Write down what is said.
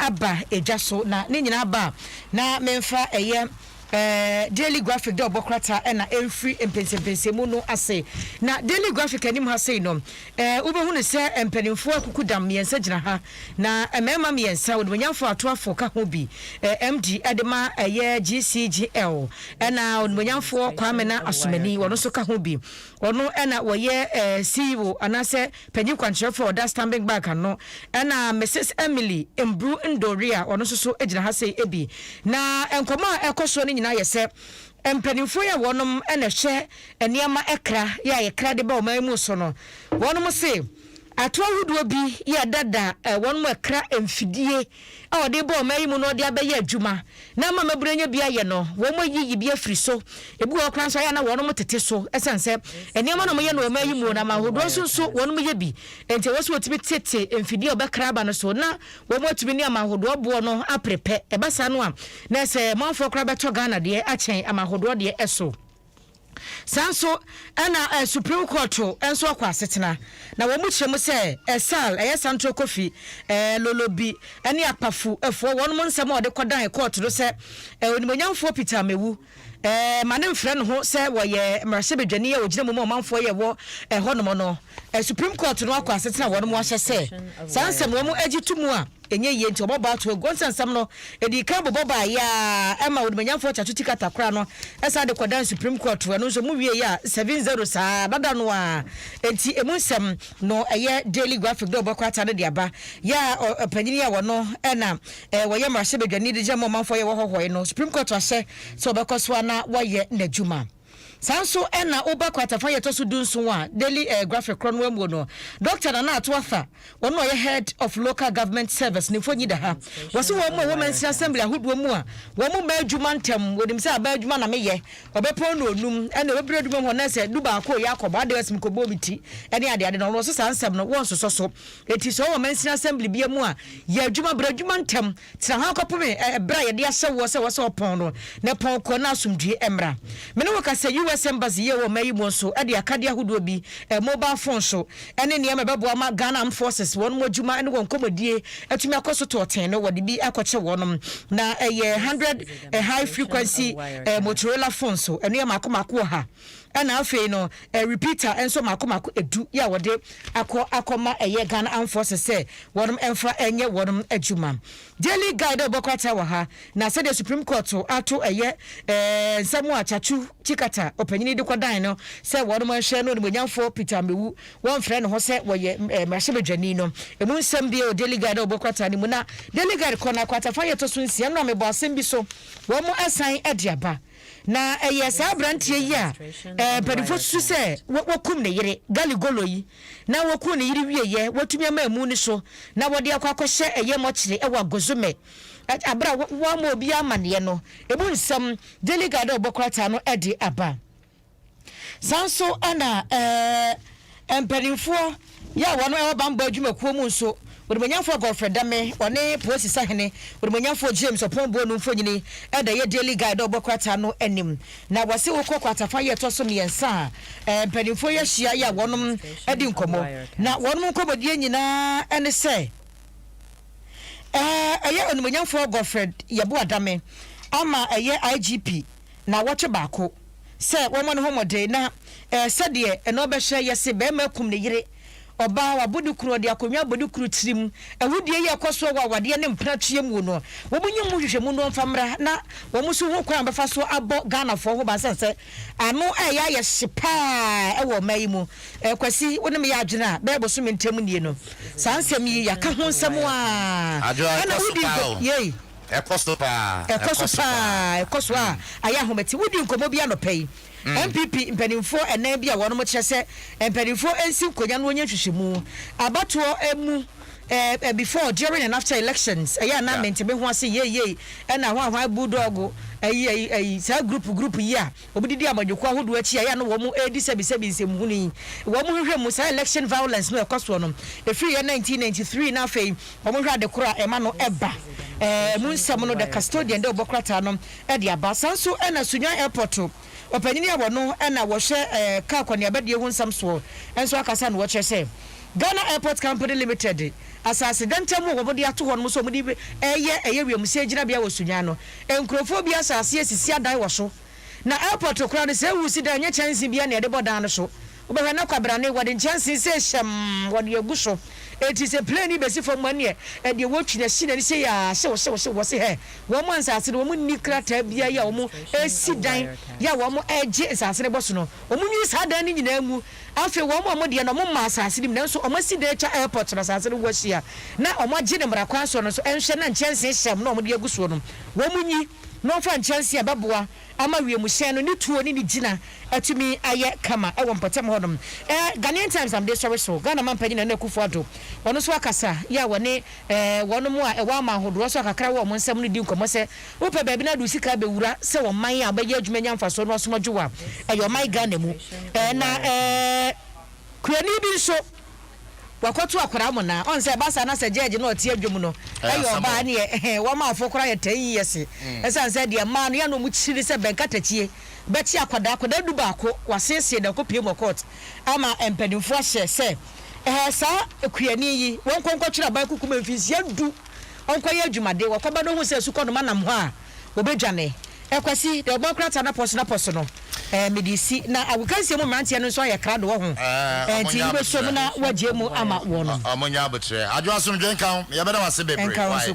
aba edwa so na ne nyinaa ba a na memfa ɛyɛ Daily Graphic dɛ ɔbɔ krataa ɛna ɛmfiri mpɛnsɛmpɛnsɛmu no ase. Na Daily Graphic anim ha sei no, wobɛhunu sɛ mpanimfoɔ akukudam mmiɛnsa gyina ha, na mmarima mmiɛnsa, Onimuonyamfoɔ Atoafo ka ho bi, MD de ma ɛyɛ GCGL, ɛna Onimuonyamfoɔ Kwamena Asomani, ɔno nso ka ho bi. Ɔno na wɔyɛ CEO anaasɛ panyin kwankyerɛfo a ɔda Stanbic Bank ano. Ɛna Mrs Emily Mbru Ndori a ɔno nso so gyina ha sei bi. Na nkɔmmɔ a ɛkɔ soɔ no nyinaa yɛ sɛ mpanimfoɔ yi a wɔnom na ɛhwɛ nneɛma ɛkra yɛ a yɛkra de ba ɔman mu so no, wɔnom se ato ahodoɔ bi yɛ dada wɔnom ɛkra mfidie a ɔde reba ɔman yi mu na ɔde abɛyɛ adwuma na ama mmabunu anya bi ayɛ no, wɔayiyi bi afiri so. Ebi wɔ hɔ koraa nso a, ɛyɛ a na wɔn tete so ɛsiane sɛ nneɛma na wɔyɛ no ɔman yi mu no ama ahodoɔ nso nso wɔn yɛ bi. Enti ɛwɔ sɛ wɔtumi tete mfidie a wɔbɛkra aba no so na wɔatumi ne ama ahodoɔ boɔ no apere pɛ. Ɛba saa no a, na ɛsɛ manfoɔ koraa bɛtɔ Ghana deɛ akyɛn ama ahodoɔ deɛ so. Saa nso na Supreme Court nso akɔ asetena, na wɔn kyerɛ mu sɛ Sal, ɛyɛ Santro Kofi, Lolobi ne Akpafu foɔ wɔnom nsɛm a wɔde kɔdan court no sɛ Onimuonyamfoɔ Peter Amewu ma no mfrɛ ne ho sɛ wɔyɛ mmarahyɛbadwani a ɔgyina mu ma ɔmanfoɔ yɛ wɔ ɛhɔnom no. Supreme Court no akɔ asetena wɔnom ahyɛ sɛ saa nsɛm wɔn agye to mu a ɛnyɛ yie nti wɔbɔ ato agu. Ɔnsɛ nsɛm no ɛdii kan bobɔ baeɛ ara ɛma Onimuonyamfoɔ Tsatsu Tsikata koraa no san de kɔdan Supreme Court, ɛno nso ɔmo wieeɛ a 7-0 saa dada no ara. Enti ɛmu nsɛm no ɛyɛ Daily Graphic dɛ ɔbɔ krataa no de aba. Yɛ a ɔpanyin yi a wɔno na wɔyɛ mmarahyɛbadwani de gyina ma ɔmanfoɔ yɛ wɔ hɔhɔe no, Supreme Court ahyɛ sɛ ɔbɛkɔ so ara na wayɛ n'adwuma. Saa nso na woba kratafa yi a ɛtɔ so dunson a Daily Graphic korɔ no amuo no, Dɔkta Nana Ato Arthur, wɔn na ɔyɛ Head of Local Government Service ne mfonyin da ha. Wɔse wɔn a ɛwɔ mansini assembly ahodoɔ mu a wɔn mma adwuma ntɛm, wɔnim sɛ aban adwuma na meyɛ, ɔbɛpɔn no onum, ɛna ɔbɛbiri adwuma mu hɔ na sɛ dubaako reyɛ akɔbɔ adeɛ ɔse mekɔbɔɔ me ti ne adeade no, ɔno ɔse saa nsɛm no wɔnsosɔ so. Enti sɛ wowɔ mansini assembly bia mu a, yɛ adwuma, brɛ adwuma ntɛm. Tena hɔ ara kɔpem ɛberɛ a yɛde ahyɛ woɔ sɛ ɛwɔ sɛ wɔpɔn no, na pɔn kɔ na asomdwoeɛ mmra. Me ne wo ka sɛ US Embassy yi a ɛwɔ ɔman yi mu nso de akadeɛ ahodoɔ bi, mobile phone so, ne nneɛma a ɛbɛboa ma Ghana Armed Forces wɔnom adwuma ne wɔn nkɔmmɔdie atumi akɔ so tɔɔten no wɔde bi akɔkyɛ wɔnom. Na ɛyɛ 100 high frequency Motorola phones so, ɛno yɛ mmaako mmaako ɔha. Ɛna afei no repeater nso mmaako mmaako edu yɛ a wɔde akɔ akɔma ɛyɛ Ghana Armed Forces sɛ wɔnom mfa nyɛ wɔnom adwuma. Daily Guide a wɔbɔ krataa wɔ ha na sɛdeɛ Supreme Court ato ɛyɛ nsɛm a Tsatsu Tsikata ɔpanyini de kɔdan no sɛ wɔnom nhwɛ no Onimuonyamfoɔ Peter Amewu wɔmfrɛ ne ho sɛ wɔyɛ mmarahyɛbadwani no emu nsɛm bi wɔ Daily Guide a wɔbɔ krataa no mu na Daily Guide kɔ na kratafa yɛ ɛtɔ so nsia no a mebɔ asɛm bi so wɔn asan de aba. Na ɛyɛ saa aberanteɛ yi a mpanimfoɔ susu sɛ wakum ne yere, Galigolo yi, na wɔkuu ne yere wieeɛ, wɔatumi ama amu no so na wɔde akɔ akɔhyɛ ɛyɛ mɔkyere wɔ Agozome aberɛ a wɔammɔ obiara amaneɛ no. Ɛmu nsɛm Daily Guide a wɔbɔ krataa no de aba. Saa nso na mpanimfoɔ yɛ a wɔn wɔ bammɔ adwumakuo mu nso, Onimuonyamfoɔ Godfrey Dame, ɔne Polisi Sahene, Onimuonyamfoɔ James Ɔpɔn Boonu mfonini da ɛyɛ Daily Guide a ɔbɔ krataa no anim. Na wɔse wokɔ kratafa yi a ɛtɔ so mmiɛnsa a, mpanimfoɔ yi ahyia yɛ a wɔnom di nkɔmmɔ. Na wɔnom nkɔmmɔdie nyinaa ne sɛ, ɛyɛ Onimuonyamfoɔ Godfred Yeboah Dame ama ɛyɛ IGP naawɔtwe baako sɛ wɔmmɔ ne ho mmɔden na sɛdeɛ ɛno bɛhwɛ yɛse barima akum ne yere, ɔbaa wabɔ ne kunu, ɔde akonnwa abɔ ne kunu tirim, awudie yi a ɛkɔ soɔ wɔ awadeɛ ne mpenatweɛ mu no, wɔn nyɛ mu nhwehwɛmu no mfa mmra na wɔn nso ho kwan a wɔbɛfa so abɔ Ghanafoɔ ho ban sane sɛ ano ɛyɛ ayɛ hye paa wɔ ɔman yi mu. Kwasi, wo ne me yɛ adwene a, bɛyɛ bosome ntam nie no, saa nsɛm yi yɛaka ho nsɛm a, ɛna wodi nkɔ, yei. Ɛkɔ so paa. Ɛkɔ so paa. Ɛkɔ so a ayɛ ahomete. Wodii nkɔmmɔ bi anɔpa yi. NPP mpanimfoɔ ɛnan bi a wɔnom kyerɛ sɛ mpanimfoɔ nsi nkonya na wɔnyɛ nhwehwɛmu abatoɔ mu eh, before, during and after elections. Ɛyɛ a na mente me ho ase yei yei ɛna hwan hwan bulldog ayi ayi ayi saa group group yi a wɔdidi amanyɔkuo ahodoɔ akyi a ɛyɛ a na wɔn redi sɛbisɛbi nsɛmhunu yi. Wɔn hwehwɛ mu saa election violence no a ɛkɔ soɔ no ɛfiri yɛ 1993 na afei Wɔhwɛ ade koro a ɛma no ba mu nsɛm no, The Custodian de ɔbɔ krataa no de aba. Saa nso na Sunyani Airport ɔpanyin a wɔno na wɔhwɛ kaa akɔneabadie ho nsɛm soɔ nso akasa na wɔkyerɛ sɛ, Ghana Airport Company Limited asase dantam a wɔde ato hɔ nom sɛ wɔde reyɛ ɛyɛ wiemhyɛn gyinabea wɔ Sunyani no, nkurɔfoɔ bi asase asisi adan wɔ so. Na airport koraa no, sɛ ɛwusi dan a, ɛnyɛ kyɛnse biara na yɛde bɔ dan no so. Wobɛhwɛ na kwabrane, wɔde nkyɛnse sei hyɛmm, wɔde agu so. Enti sɛ plane yi bɛsi fam a, ɛnneɛ ɛdeɛ wɔtwi no ahye n'ani sei ara, hyew hyew hyew. Wɔse hɛ, wɔn a nsase no wɔn nni krataa biara yi a wɔn resi dan yi a wɔn regye nsase no bɔ so no, wɔn nwiri saa dan no nyinaa ngu. Afei wɔn a wɔn deɛ no wɔn mmaa asase no mu nanso wɔn asi dan atwa airport no asase no ho ahyia na wɔn agye no mmara kwan soɔ no nso nhwɛ na nkyɛnsee hyɛm na wɔn de agu soɔ no wɔn nyi na wɔn fa nkyɛnsee a ɛbɛboa ama wiemhyɛn no ne tuo ne ne gyina atumi ayɛ kama wɔ mpɔtam hɔ nom. Eh, Ghanaian Times na mede sɔre so. Ghana manpanyin Nana Akufo Addo ɔno nso akasa yɛ a wɔne eh, wɔnom a ɛwɔ aman ahodoɔ so a kakra wɔ wɔn nsam no di nkɔmmɔ sɛ Wopɛ baabi na wode wo sika abɛwura sɛ ɔman a wobɛyɛ adwuma anya mfasoɔ no asom adwo wo a, ɛyɛ ɔman Ghana mu. Na kuani bi nso, wakɔto akwadaa monaa. Ɔn sɛ ɛba saa na sɛ judge no a ɔte adwam no yɛ ɔbaa neɛ, wɔma afo koraa yɛ 10 years. Ɛsiane sɛ deɛ mmaa no yɛ na wɔn kyiri sɛ bɛnkatakyi bɛkye akwadaa, akwadaa dubaako, waseesee no akɔpue mu wɔ court ama mpanimfoɔ ahyɛ sɛ saa kuani yi wɔnkɔ nkɔtwerɛ aban kuku ma mfinhyia du. Ɔnkɔyɛ adwumade, wɔkɔba na ohu sɛ sukɔnoma nam hɔ a, wɔbɛdwane. Ɛ Kwasi, deɛ ɔbɔ krataa no apɔ so no apɔ so no, ɛ mede resi. Na agokansie mu mmeranteɛ no nso ayɛ krado wɔ ho, Ɛ ɛ nti ɔmo nyɛ wobɛsɔ mu aboterɛ. na woagyae mu ama wɔnom. Ɔmo nyɛ aboterɛ. Adwo asomdwoe nka wo. Yɛbɛda wo ase bebree. Ɛnka wo nso Wai. Kwasi.